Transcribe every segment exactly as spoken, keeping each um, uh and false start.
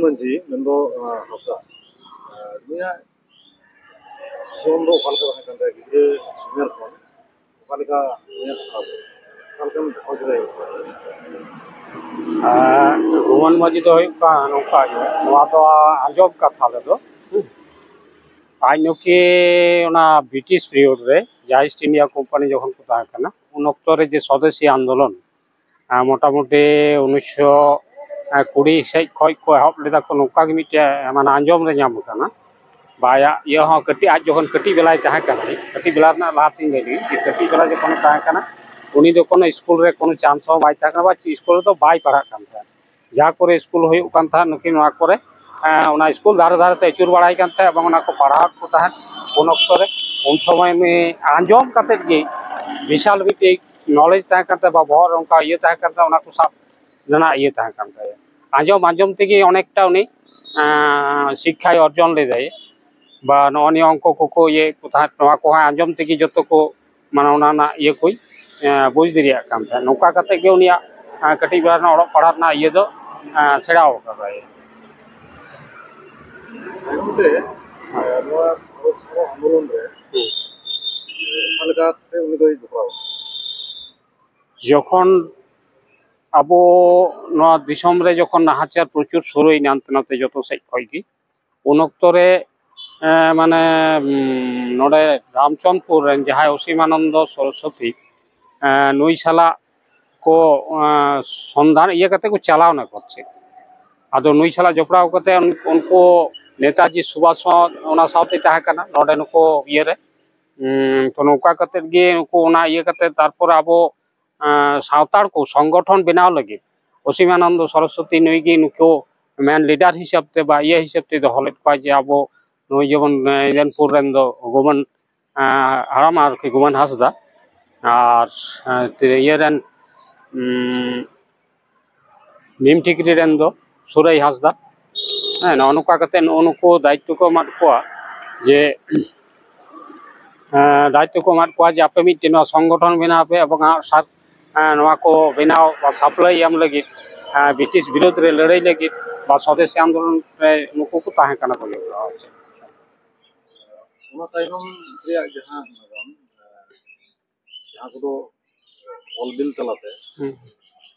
ᱢᱟᱹᱡᱷᱤ ᱢᱮᱱᱫᱚ ᱦᱟᱸᱥᱫᱟ, ᱱᱩᱭᱟᱜ ᱡᱤᱭᱚᱱ ᱫᱚ ᱚᱠᱟ ᱞᱮᱠᱟ ᱛᱟᱦᱮᱸ ᱠᱟᱱ ᱛᱟᱭᱟ? ᱜᱤᱫᱽᱨᱟᱹ ᱩᱢᱮᱨ ᱠᱷᱚᱱ ᱚᱠᱟ ᱞᱮᱠᱟ ᱩᱢᱮᱨ ᱠᱷᱚᱱ ᱚᱠᱟ ᱞᱮᱠᱟᱱ ᱜᱷᱟᱨᱚᱸᱡᱽ ᱨᱮ? ᱜᱷᱩᱢᱟᱱ ᱢᱟᱹᱡᱷᱤ ᱫᱚ ᱦᱩᱭᱩᱜ ᱠᱟᱱᱟ ᱱᱚᱝᱠᱟ ᱜᱮ, ᱱᱚᱣᱟ ᱫᱚ ᱟᱸᱡᱚᱢ ᱠᱟᱛᱷᱟ ᱨᱮᱫᱚ, ᱦᱩᱸ, ᱟᱡ ᱱᱩᱠᱤ ᱚᱱᱟ ᱵᱨᱤᱴᱤᱥ ᱯᱤᱨᱤᱭᱳᱰ ᱨᱮ ᱡᱟ ᱤᱥᱴ ᱤᱱᱰᱤᱭᱟ ᱠᱳᱢᱯᱟᱱᱤ ᱡᱚᱠᱷᱚᱱ ᱠᱚ ᱛᱟᱦᱮᱸ ᱠᱟᱱᱟ, ᱩᱱ ᱚᱠᱛᱚ ᱨᱮ ᱡᱮ ᱥᱚᱫᱮᱥᱤ ᱟᱱᱫᱳᱞᱚᱱ, ᱟᱨ ᱢᱚᱴᱟᱢᱩᱴᱤ ᱩᱱᱤᱥᱥᱚ ᱠᱩᱲᱤ ᱥᱮᱫ ᱠᱷᱚᱱ ᱠᱚ ᱮᱦᱚᱵ ᱞᱮᱫᱟ ᱠᱚ, ᱱᱚᱝᱠᱟ ᱜᱮ ᱢᱤᱫᱴᱮᱱ ᱢᱟᱱᱮ ᱟᱸᱡᱚᱢ ᱨᱮ ᱧᱟᱢ ᱟᱠᱟᱱᱟ᱾ ᱵᱟᱭᱟᱜ ᱤᱭᱟᱹ ᱦᱚᱸ ᱠᱟᱹᱴᱤᱡ, ᱟᱡ ᱡᱚᱠᱷᱚᱱ ᱠᱟᱹᱴᱤᱡ ᱵᱮᱞᱟᱭ ᱛᱟᱦᱮᱸ ᱠᱟᱱᱟ, ᱠᱟᱹᱴᱤᱡ ᱵᱮᱞᱟ ᱨᱮᱱᱟᱜ ᱞᱟᱦᱟ ᱛᱤᱧ ᱞᱟᱹᱭ ᱞᱮᱜᱮ, ᱡᱮ ᱠᱟᱹᱴᱤᱡ ᱵᱮᱞᱟ ᱡᱚᱠᱷᱚᱱᱮ ᱛᱟᱦᱮᱸ ᱠᱟᱱᱟ, ᱩᱱᱤ ᱫᱚ ᱠᱳᱱᱳ ᱥᱠᱩᱞ ᱨᱮ ᱠᱳᱱᱳ ᱪᱟᱱᱥ ᱦᱚᱸ ᱵᱟᱭ ᱛᱟᱦᱮᱸ ᱠᱟᱱᱟ, ᱵᱟ ᱪᱮᱫ ᱥᱠᱩᱞ ᱨᱮᱫᱚ ᱵᱟᱭ ᱯᱟᱲᱦᱟᱜ ᱠᱟᱱ ᱛᱟᱦᱮᱸᱫ᱾ ᱡᱟᱦᱟᱸ ᱠᱚᱨᱮ ᱥᱠᱩᱞ ᱦᱩᱭᱩᱜ ᱠᱟᱱ ᱛᱟᱦᱮᱸᱫ, ᱱᱩᱠᱤᱱ ᱱᱚᱣᱟ ᱠᱚᱨᱮ, ᱮᱸ, ᱚᱱᱟ ᱥᱠᱩᱞ ᱫᱷᱟᱨᱮ ᱫᱷᱟᱨᱮ ᱛᱮ ᱟᱹᱪᱩᱨ ᱵᱟᱲᱟᱭ ᱠᱟᱱ ᱛᱟᱦᱮᱸᱫ ᱮᱵᱚᱝ ᱚᱱᱟ ᱠᱚ ᱯᱟᱲᱦᱟᱣ ᱠᱚ ᱛᱟᱦᱮᱸᱫ᱾ ᱩᱱ ᱚᱠᱛᱚ ᱨᱮ, ᱩᱱ ᱥᱚᱢᱚᱭ ᱩᱱᱤ ᱟᱸᱡᱚᱢ ᱠᱟᱛᱮᱫ ᱜᱮ ᱵᱤᱥᱟᱞ ᱢᱤᱫᱴᱤᱡ ᱱᱚᱞᱮᱡᱽ ᱛᱟᱦᱮᱸ ᱠᱟᱱ ᱛᱟᱭᱟ, ᱵᱟ ᱵᱚᱦᱚᱜ ᱨᱮ ᱚᱱᱠᱟ ᱤᱭᱟᱹ ᱛᱟᱦᱮᱸ ᱠᱟᱱ ᱛᱟᱭᱟ, ᱚᱱᱟ ᱠᱚ ᱥᱟᱵ ᱨᱮᱱᱟᱜ ᱤᱭᱟᱹ ᱛᱟᱦᱮᱸ ᱠᱟᱱ ᱛᱟᱭᱟ᱾ ᱟᱸᱡᱚᱢ ᱟᱸᱡᱚᱢ ᱛᱮᱜᱮ ᱚᱱᱮᱠᱴᱟ ᱩᱱᱤ, ᱮᱸ, ᱥᱤᱠᱠᱷᱟᱭ ᱚᱨᱡᱚᱱ ᱞᱮᱫᱟᱭ, ᱵᱟ ᱱᱚᱜᱼᱚ ᱱᱤᱭᱟᱹ ᱚᱝᱠᱚ ᱠᱚᱠᱚ ᱤᱭᱟᱹᱭᱮᱫ ᱠᱚ ᱛᱟᱦᱮᱸᱫ, ᱱᱚᱣᱟ ᱠᱚᱦᱚᱸ ᱟᱸᱡᱚᱢ ᱛᱮᱜᱮ ᱡᱚᱛᱚ ᱠᱚ, ᱢᱟᱱᱮ, ᱚᱱᱟ ᱨᱮᱱᱟᱜ ᱤᱭᱟᱹ ᱠᱚᱭ, ᱮᱸ, ᱵᱩᱡᱽ ᱫᱟᱲᱮᱭᱟᱜ ᱠᱟᱱ ᱛᱟᱦᱮᱸᱫ᱾ ᱱᱚᱝᱠᱟ ᱠᱟᱛᱮᱫ ᱜᱮ ᱩᱱᱤᱭᱟᱜ, ᱮᱸ, ᱠᱟᱹᱴᱤᱡ ᱵᱮᱲᱟ ᱨᱮᱱᱟᱜ ᱚᱞᱚᱜ ᱯᱟᱲᱦᱟᱜ ᱨᱮᱱᱟᱜ ᱤᱭᱟᱹ ᱫᱚ, ᱮᱸ, ᱥᱮᱬᱟᱣ ᱟᱠᱟᱫᱟᱭ᱾ ᱛᱟᱭᱚᱢ ᱛᱮ, ᱮᱸ, ᱱᱚᱣᱟ ᱵᱷᱟᱨᱚᱛ ᱪᱷᱟᱲᱚ ᱟᱱᱫᱳᱞᱚᱱ ᱨᱮ ᱦᱩᱸ᱾ ᱚᱠᱟ ᱞᱮᱠᱟᱛᱮ ᱩᱱᱤ ᱫᱚᱭ ᱡᱚᱯᱲᱟᱣ ᱮᱱᱟ? ᱡᱚᱠᱷᱚᱱ ᱟᱵᱚ ᱱᱚᱣᱟ ᱫᱤᱥᱚᱢ ᱨᱮ ᱡᱚᱠᱷᱚᱱ ᱱᱟᱦᱟᱪᱟᱨ ᱯᱨᱚᱪᱩᱨ ᱥᱩᱨᱩᱭᱮᱱᱟ ᱦᱟᱱᱛᱮ ᱱᱟᱛᱮ ᱡᱚᱛᱚ ᱥᱮᱫ ᱠᱷᱚᱱ ᱜᱮ, ᱩᱱ ᱚᱠᱛᱚ ᱨᱮ, ᱮᱸ, ᱢᱟᱱᱮ, ᱩᱢ, ᱱᱚᱰᱮ ᱨᱟᱢᱪᱚᱸᱫᱽᱯᱩᱨ ᱨᱮᱱ ᱡᱟᱦᱟᱸᱭ ᱚᱥᱤᱢᱟᱱᱚᱱᱫᱚ ᱥᱚᱨᱚᱥᱚᱛᱤ, ᱮᱸ, ᱱᱩᱭ ᱥᱟᱞᱟᱜ ᱠᱚ, ᱮᱸ, ᱥᱚᱱᱫᱷᱟᱱ ᱤᱭᱟᱹ ᱠᱟᱛᱮ ᱠᱚ ᱪᱟᱞᱟᱣ ᱮᱱᱟ ᱠᱚ ᱪᱮᱫ᱾ ᱟᱫᱚ ᱱᱩᱭ ᱥᱟᱞᱟᱜ ᱡᱚᱯᱲᱟᱣ ᱠᱟᱛᱮ ᱩᱱ-, ᱩᱱᱠᱩ ᱱᱮᱛᱟᱡᱤ ᱥᱩᱵᱷᱟᱥ ᱦᱚᱸ ᱚᱱᱟ ᱥᱟᱶᱛᱮ ᱛᱟᱦᱮᱸ ᱠᱟᱱᱟ ᱱᱚᱰᱮ ᱱᱩᱠᱩ ᱤᱭᱟᱹ ᱨᱮ᱾ ᱩᱸ, ᱛᱚ ᱱᱚᱝᱠᱟ ᱠᱟᱛᱮ ᱜᱮ ᱩᱱᱠᱩ ᱚᱱᱟ ᱤᱭᱟᱹ ᱠᱟᱛᱮ ᱛᱟᱨᱯᱚᱨᱮ ᱟᱵᱚ, ᱮᱸ, ᱥᱟᱱᱛᱟᱲ ᱠᱚ ᱥᱚᱝᱜᱚᱴᱷᱚᱱ ᱵᱮᱱᱟᱣ ᱞᱟᱹᱜᱤᱫ ᱚᱥᱤᱢᱟᱱᱚᱱᱫᱚ ᱥᱚᱨᱚᱥᱚᱛᱤ ᱱᱩᱭ ᱜᱮ ᱱᱩᱠᱩ ᱢᱮᱱ ᱞᱤᱰᱟᱨ ᱦᱤᱥᱟᱹᱵ ᱛᱮ ᱵᱟ ᱤᱭᱟᱹ ᱦᱤᱥᱟᱹᱵ ᱛᱮ ᱫᱚᱦᱚ ᱞᱮᱫ ᱠᱚᱣᱟ ᱡᱮ ᱟᱵᱚ ᱱᱩᱭ ᱡᱮᱢᱚᱱ, ᱮᱸ, ᱤᱨᱟᱱᱯᱩᱨ ᱨᱮᱱ ᱫᱚ ᱜᱳᱢᱟᱱ, ᱮᱸ, ᱦᱟᱲᱟᱢ ᱟᱨᱠᱤ ᱜᱳᱢᱟᱱ ᱦᱟᱸᱥᱫᱟ ᱟᱨ, ᱮᱸ, ᱤᱭᱟᱹ ᱨᱮᱱ, ᱩᱸ, ᱱᱤᱢ ᱴᱷᱤᱠᱨᱤ ᱨᱮᱱ ᱫᱚ ᱥᱩᱨᱟᱹᱭ ᱦᱟᱸᱥᱫᱟ᱾ ᱦᱮᱸ, ᱱᱚᱜᱼᱚ ᱱᱚᱝᱠᱟ ᱠᱟᱛᱮ ᱱᱩᱜᱼᱩ ᱱᱩᱠᱩ ᱫᱟᱭᱤᱛᱛᱚ ᱠᱚ ᱮᱢᱟᱫ ᱠᱚᱣᱟ ᱡᱮ, ᱮᱸ, ᱫᱟᱭᱤᱛᱛᱚ ᱠᱚ ᱮᱢᱟᱫ ᱠᱚᱣᱟ ᱡᱮ ᱟᱯᱮ ᱢᱤᱫᱴᱮᱱ ᱱᱚᱣᱟ ᱥᱚᱝᱜᱚᱴᱷᱚᱱ ᱵᱮᱱᱟᱣ ᱯᱮ ᱮᱵᱚᱝ ᱟᱜᱼᱥᱟᱨ, ᱮᱸ, ᱱᱚᱣᱟ ᱠᱚ ᱵᱮᱱᱟᱣ ᱵᱟ ᱥᱟᱯᱞᱟᱭ ᱮᱢ ᱞᱟᱹᱜᱤᱫ, ᱮᱸ, ᱵᱨᱤᱴᱤᱥ ᱵᱤᱨᱩᱫᱽ ᱨᱮ ᱞᱟᱹᱲᱦᱟᱹᱭ ᱞᱟᱹᱜᱤᱫ, ᱵᱟ ᱥᱚᱫᱮᱥᱤ ᱟᱱᱫᱳᱞᱚᱱ ᱨᱮ ᱱᱩᱠᱩ ᱠᱚ ᱛᱟᱦᱮᱸ ᱠᱟᱱᱟ ᱠᱚ ᱡᱚᱛᱚ᱾ ᱚᱱᱟ ᱛᱟᱭᱱᱚᱢ ᱨᱮᱭᱟᱜ ᱡᱟᱦᱟᱸ ᱱᱟᱜᱟᱢ, ᱡᱟᱦᱟᱸ ᱠᱚᱫᱚ ᱚᱞ ᱵᱤᱞ ᱛᱟᱞᱟᱛᱮ ᱦᱩᱸ᱾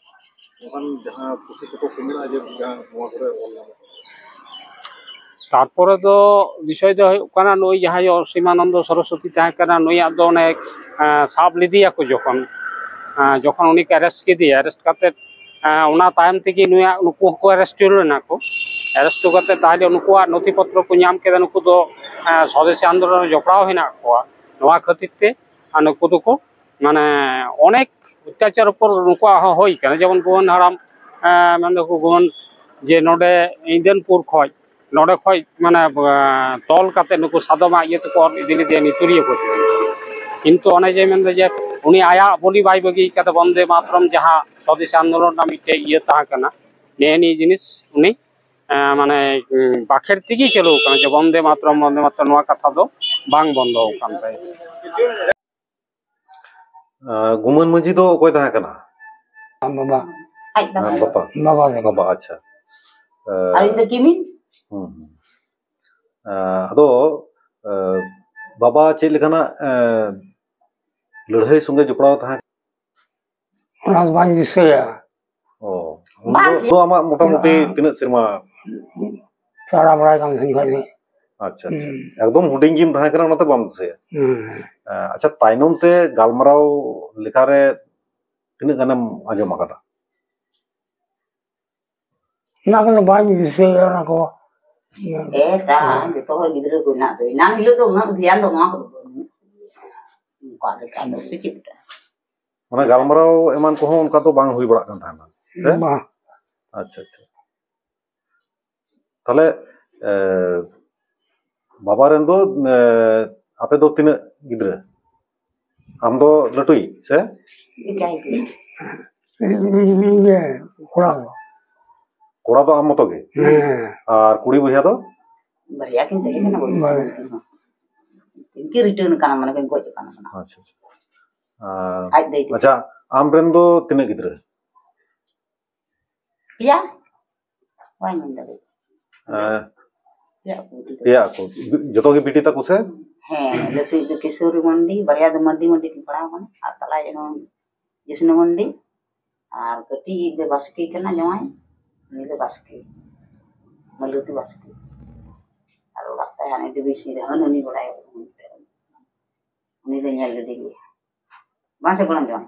ᱚᱱᱠᱟᱱ ᱡᱟᱦᱟᱸ ᱯᱩᱛᱷᱤ ᱯᱚᱛᱚᱵ ᱠᱚ ᱢᱮᱱᱟᱜᱼᱟ, ᱡᱮ ᱡᱟᱦᱟᱸ ᱱᱚᱣᱟ ᱠᱚᱨᱮ ᱚᱞ ᱧᱟᱢᱚᱜ ᱠᱟᱱᱟ? ᱛᱟᱨᱯᱚᱨᱮ ᱫᱚ ᱵᱤᱥᱚᱭ ᱫᱚ ᱦᱩᱭᱩᱜ ᱠᱟᱱᱟ, ᱱᱩᱭ ᱡᱟᱦᱟᱸᱭ ᱚᱥᱤᱢᱟᱱᱚᱱᱫᱚ ᱥᱚᱨᱚᱥᱚᱛᱤ ᱛᱟᱦᱮᱸ ᱠᱟᱱᱟ, ᱱᱩᱭᱟᱜ ᱫᱚ ᱚᱱᱮ, ᱮᱸ, ᱥᱟᱵ ᱞᱮᱫᱮᱭᱟᱠᱚ ᱡᱚᱠᱷᱚᱱ, ᱮᱸ, ᱡᱚᱠᱷᱚᱱ ᱩᱱᱤ ᱠᱚ ᱮᱨᱮᱥᱴ ᱠᱮᱫᱮᱭᱟ, ᱮᱨᱮᱥᱴ ᱠᱟᱛᱮᱫ, ᱮᱸ, ᱚᱱᱟ ᱛᱟᱭᱚᱢ ᱛᱮᱜᱮ ᱱᱩᱭᱟᱜ, ᱱᱩᱠᱩ ᱦᱚᱸᱠᱚ ᱮᱨᱮᱥᱴ ᱞᱮᱱᱟ ᱠᱚ᱾ ᱮᱨᱮᱥᱴ ᱠᱟᱛᱮᱫ ᱛᱟᱦᱚᱞᱮ ᱱᱩᱠᱩᱣᱟᱜ ᱱᱚᱛᱷᱤ ᱯᱚᱛᱨᱚ ᱠᱚ ᱧᱟᱢ ᱠᱮᱫᱟ, ᱱᱩᱠᱩ ᱫᱚ, ᱮᱸ, ᱥᱚᱫᱮᱥᱤ ᱟᱱᱫᱳᱞᱚᱱ ᱨᱮ ᱡᱚᱯᱲᱟᱣ ᱦᱮᱱᱟᱜ ᱠᱚᱣᱟ᱾ ᱱᱚᱣᱟ ᱠᱷᱟᱹᱛᱤᱨ ᱛᱮ ᱟᱨ ᱱᱩᱠᱩ ᱫᱚᱠᱚ, ᱢᱟᱱᱮ, ᱚᱱᱮᱠ ᱚᱛᱛᱟᱪᱟᱨ ᱩᱯᱚᱨ ᱱᱩᱠᱩᱣᱟᱜ ᱦᱚᱸ ᱦᱩᱭ ᱠᱟᱱᱟ᱾ ᱡᱮᱢᱚᱱ ᱜᱩᱢᱟᱹᱱ ᱦᱟᱲᱟᱢ, ᱮᱸ, ᱢᱮᱱ ᱫᱚᱠᱚ ᱜᱩᱢᱟᱹᱱ ᱡᱮ ᱱᱚᱰᱮ ᱤᱱᱫᱟᱱᱯᱩᱨ ᱠᱷᱚᱡ, ᱱᱚᱰᱮ ᱠᱷᱚᱡ, ᱢᱟᱱᱮ, ᱮᱸ, ᱛᱚᱞ ᱠᱟᱛᱮ ᱱᱩᱠᱩ ᱥᱟᱫᱚᱢᱟᱜ ᱤᱭᱟᱹ ᱛᱮᱠᱚ ᱚᱨ ᱤᱫᱤ ᱞᱮᱫᱮᱭᱟ, ᱱᱤᱛᱩᱨᱤᱭᱟᱹ ᱠᱚ ᱤᱫᱤ ᱞᱮᱫᱮᱭᱟ᱾ ᱠᱤᱱᱛᱩ ᱚᱱᱮ ᱡᱮ ᱢᱮᱱᱫᱟ ᱡᱮ ᱩᱱᱤ ᱟᱭᱟᱜ ᱵᱚᱞᱤ ᱵᱟᱭ ᱵᱟᱹᱜᱤ ᱠᱟᱫᱟ, ᱵᱚᱱᱫᱮ ᱢᱟᱛᱨᱚᱢ ᱡᱟᱦᱟᱸ ᱥᱚᱫᱮᱥᱤ ᱟᱱᱫᱳᱞᱚᱱ ᱨᱮᱱᱟᱜ ᱢᱤᱫᱴᱮᱡ ᱤᱭᱟᱹ ᱛᱟᱦᱮᱸ ᱠᱟᱱᱟ, ᱱᱮᱜᱼᱮ ᱱᱤᱭᱟᱹ ᱡᱤᱱᱤᱥ ᱩᱱᱤ, ᱮᱸ, ᱢᱟᱱᱮ, ᱩᱸ, ᱵᱟᱠᱷᱮᱲ ᱛᱮᱜᱮ ᱪᱟᱹᱞᱩ ᱟᱠᱟᱱᱟ ᱡᱮ ᱵᱚᱱᱫᱮ ᱢᱟᱛᱨᱚᱢ, ᱵᱚᱱᱫᱮ ᱢᱟᱛᱨᱚᱢ, ᱱᱚᱣᱟ ᱠᱟᱛᱷᱟ ᱫᱚ ᱵᱟᱝ ᱵᱚᱱᱫᱚ ᱟᱠᱟᱱ ᱛᱟᱭᱟ᱾ ᱟᱸ, ᱜᱩᱢᱟᱹᱱ ᱢᱟᱹᱡᱷᱤ ᱫᱚ ᱚᱠᱚᱭ ᱛᱟᱦᱮᱸ ᱠᱟᱱᱟ? ᱟᱢ ᱵᱟᱵᱟ᱾ ᱟᱡ ᱵᱟᱵᱟ᱾ ᱟᱸ, ᱵᱟᱵᱟ᱾ ᱵᱟᱵᱟ ᱛᱟᱦᱮᱸ ᱠᱟᱱᱟ᱾ ᱵᱟᱵᱟ, ᱟᱪᱪᱷᱟ᱾ ᱟᱨ ᱤᱧ ᱫᱚ ᱠᱤᱢᱤᱱ᱾ ᱦᱩᱸ, ᱦᱩᱸ᱾ ᱟᱸ, ᱟᱫᱚ, ᱟᱸ, ᱵᱟᱵᱟ ᱪᱮᱫ ᱞᱮᱠᱟᱱᱟᱜ, ᱟᱸ, ᱞᱟᱹᱲᱦᱟᱹᱭ ᱥᱚᱸᱜᱮ ᱡᱚᱯᱲᱟᱣ ᱛᱟᱦᱮᱸ? ᱚᱱᱟ ᱫᱚ ᱵᱟᱹᱧ ᱫᱤᱥᱟᱹᱭᱟ᱾ ᱚ, ᱩᱱ ᱵᱟᱝ᱾ ᱫᱚ, ᱫᱚ ᱟᱢᱟᱜ ᱢᱚᱴᱟᱢᱩᱴᱤ ᱦᱮᱸ᱾ ᱛᱤᱱᱟᱹᱜ ᱥᱮᱨᱢᱟ? ᱥᱟᱨᱟ ᱵᱟᱲᱟᱭ ᱠᱟᱱ ᱛᱟᱦᱮᱸ ᱠᱷᱟᱡ ᱫᱚ᱾ ᱟᱪᱪᱷᱟ, ᱟᱪᱪᱷᱟ᱾ ᱦᱩᱸ᱾ ᱮᱠᱫᱚᱢ ᱦᱩᱰᱤᱧ ᱜᱮᱢ ᱛᱟᱦᱮᱸ ᱠᱟᱱᱟ, ᱚᱱᱟᱛᱮ ᱵᱟᱢ ᱫᱤᱥᱟᱹᱭᱟ᱾ ᱦᱩᱸ᱾ ᱟᱪᱪᱷᱟ, ᱛᱟᱭᱱᱚᱢ ᱛᱮ ᱜᱟᱞᱢᱟᱨᱟᱣ ᱞᱮᱠᱟᱨᱮ ᱛᱤᱱᱟᱹᱜ ᱜᱟᱱᱮᱢ ᱟᱸᱡᱚᱢ ᱟᱠᱟᱫᱟ? ᱚᱱᱟ ᱠᱚᱫᱚ ᱵᱟᱹᱧ ᱫᱤᱥᱟᱹᱭᱟ, ᱚᱱᱟ ᱠᱚ᱾ ᱮ, ᱛᱟ, ᱦᱮᱸ᱾ ᱡᱚᱛᱚ ᱦᱚᱲ ᱜᱤᱫᱽᱨᱟᱹ ᱠᱚ ᱦᱮᱱᱟᱜ ᱫᱚ, ᱮᱱᱟᱝ ᱦᱤᱞᱳᱜ ᱫᱚ ᱩᱱᱟᱹᱜ ᱫᱷᱮᱭᱟᱱ ᱫᱚ ᱱᱚᱣᱟ ᱠᱚᱫᱚ ᱵᱟᱹᱱᱩᱜ᱾ ᱚᱱᱠᱟ ᱞᱮᱠᱟ ᱫᱚ ᱥᱮ ᱪᱮᱫ ᱞᱮᱠᱟ? ᱢᱟᱱᱮ ᱜᱟᱞᱢᱟᱨᱟᱣ ᱮᱢᱟᱱ ᱠᱚᱦᱚᱸ ᱚᱱᱠᱟ ᱫᱚ ᱵᱟᱝ ᱦᱩᱭ ᱵᱟᱲᱟᱜ ᱠᱟᱱ ᱛᱟᱦᱮᱱᱟ, ᱥᱮ? ᱵᱟᱝ᱾ ᱟᱪᱪᱷᱟ, ᱟᱪᱪᱷᱟ᱾ ᱛᱟᱦᱞᱮ, ᱮ, ᱵᱟᱵᱟ ᱨᱮᱱ ᱫᱚ, ᱮ, ᱟᱯᱮ ᱫᱚ ᱛᱤᱱᱟᱹᱜ ᱜᱤᱫᱽᱨᱟᱹ? ᱟᱢ ᱫᱚ ᱞᱟᱹᱴᱩᱭᱤᱡ ᱥᱮ? ᱮᱠᱟᱭ ᱜᱮ᱾ ᱤᱧ ᱜᱮ ᱠᱚᱲᱟ ᱫᱚ᱾ ᱠᱚᱲᱟ ᱫᱚ ᱟᱢ ᱢᱚᱛᱚ ᱜᱮ? ᱦᱮᱸ᱾ ᱟᱨ ᱠᱩᱲᱤ ᱵᱚᱭᱦᱟ ᱫᱚ? ᱵᱟᱨᱭᱟ ᱠᱤᱱ ᱛᱟᱦᱮᱸ ᱠᱟᱱᱟ, ᱵᱟᱹᱵᱩ᱾ ᱵᱟᱨᱭᱟ᱾ ᱩᱱᱠᱤᱱ ᱨᱤᱴᱟᱹᱨᱱ ᱠᱟᱱᱟ, ᱢᱟᱱᱮ ᱠᱤᱱ ᱜᱚᱡ ᱠᱟᱱᱟ᱾ ᱟᱪᱪᱷᱟ, ᱟᱪᱪᱷᱟ᱾ ᱟᱨ, ᱟᱡ ᱫᱟᱹᱭ ᱛᱟᱹᱠᱤᱱ᱾ ᱟᱪᱪᱷᱟ, ᱟᱢ ᱨᱮᱱ ᱫᱚ ᱛᱤᱱᱟᱹᱜ ᱜᱤᱫᱽᱨᱟᱹ? ᱯᱮᱭᱟ᱾ ᱵᱟᱭ ᱢᱮᱱ ᱫᱟᱲᱮᱭᱟᱜᱼᱟ᱾ ᱦᱮᱸ, ᱯᱮᱭᱟ ᱟᱠᱚ ᱵᱤᱴᱤ ᱛᱟᱠᱚ᱾ ᱯᱮᱭᱟ ᱟᱠᱚ᱾ ᱡᱚᱛᱚ ᱜᱮ ᱵᱤᱴᱤ ᱛᱟᱠᱚ ᱥᱮ? ᱦᱮᱸ, ᱞᱟᱹᱴᱩᱭᱤᱡ ᱫᱚ ᱠᱤᱥᱳᱨᱤ ᱢᱟᱱᱰᱤ, ᱵᱟᱨᱭᱟ ᱫᱚ ᱢᱟᱱᱰᱤ ᱢᱟᱱᱰᱤ ᱠᱤᱱ ᱯᱟᱲᱟᱣ ᱠᱟᱱᱟ, ᱟᱨ ᱛᱟᱞᱟᱭᱤᱡ ᱦᱚᱸ ᱡᱤᱥᱱᱩ ᱢᱟᱱᱰᱤ, ᱟᱨ ᱠᱟᱹᱴᱤᱡ ᱫᱚ ᱵᱟᱥᱠᱮ ᱠᱟᱱᱟ ᱡᱟᱶᱟᱭ, ᱩᱱᱤ ᱫᱚ ᱵᱟᱥᱠᱮ, ᱢᱟᱞᱚᱛᱤ ᱵᱟᱥᱠᱮ᱾ ᱟᱨ ᱚᱲᱟᱜ ᱛᱟᱭ ᱦᱟᱱᱮ ᱰᱤᱵᱤᱥᱤ ᱨᱮ ᱦᱟᱹᱱ ᱩᱱᱤ ᱵᱟᱲᱟᱭ, ᱩᱱᱤ ᱫᱚ ᱧᱮᱞ ᱞᱮᱫᱮ ᱜᱮᱭᱟ᱾ ᱵᱟᱝ ᱥᱮ ᱜᱚᱲᱚᱢ ᱡᱚᱝ?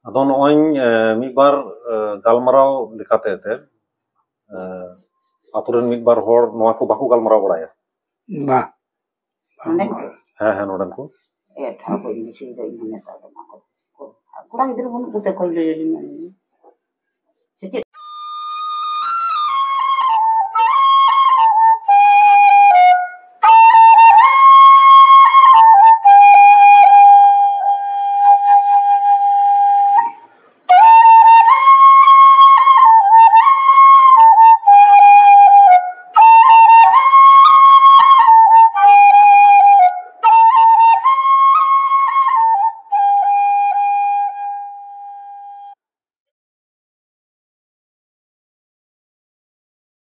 ᱟᱫᱚ ᱱᱚᱜᱼᱚᱭ ᱮ, ᱢᱤᱫ ᱵᱟᱨ ᱮ, ᱜᱟᱞᱢᱟᱨᱟᱣ ᱞᱮᱠᱟᱛᱮ ᱮᱱᱛᱮᱫ, ᱮ, ᱟᱛᱳ ᱨᱮᱱ ᱢᱤᱫ ᱵᱟᱨ ᱦᱚᱲ ᱱᱚᱣᱟ ᱠᱚ ᱵᱟᱠᱚ ᱜᱟᱞᱢᱟᱨᱟᱣ ᱵᱟᱲᱟᱭᱟ? ᱵᱟ ᱱᱚᱰᱮ? ᱦᱮᱸ, ᱦᱮᱸ, ᱱᱚᱰᱮᱱ ᱠᱚ᱾ ᱮᱴᱟᱜ ᱠᱚ ᱡᱤᱱᱤᱥ ᱫᱚ ᱤᱧ ᱦᱚᱸ ᱱᱮᱛᱟᱨ ᱫᱚ ᱵᱟᱝ ᱠᱚ, ᱠᱚᱲᱟ ᱜᱤᱫᱽᱨᱟᱹ ᱵᱟᱹᱱᱩᱜ ᱠᱚᱛᱮ ᱚᱠᱚᱭ ᱞᱟᱹᱭ ᱟᱹᱞᱤᱧᱟ?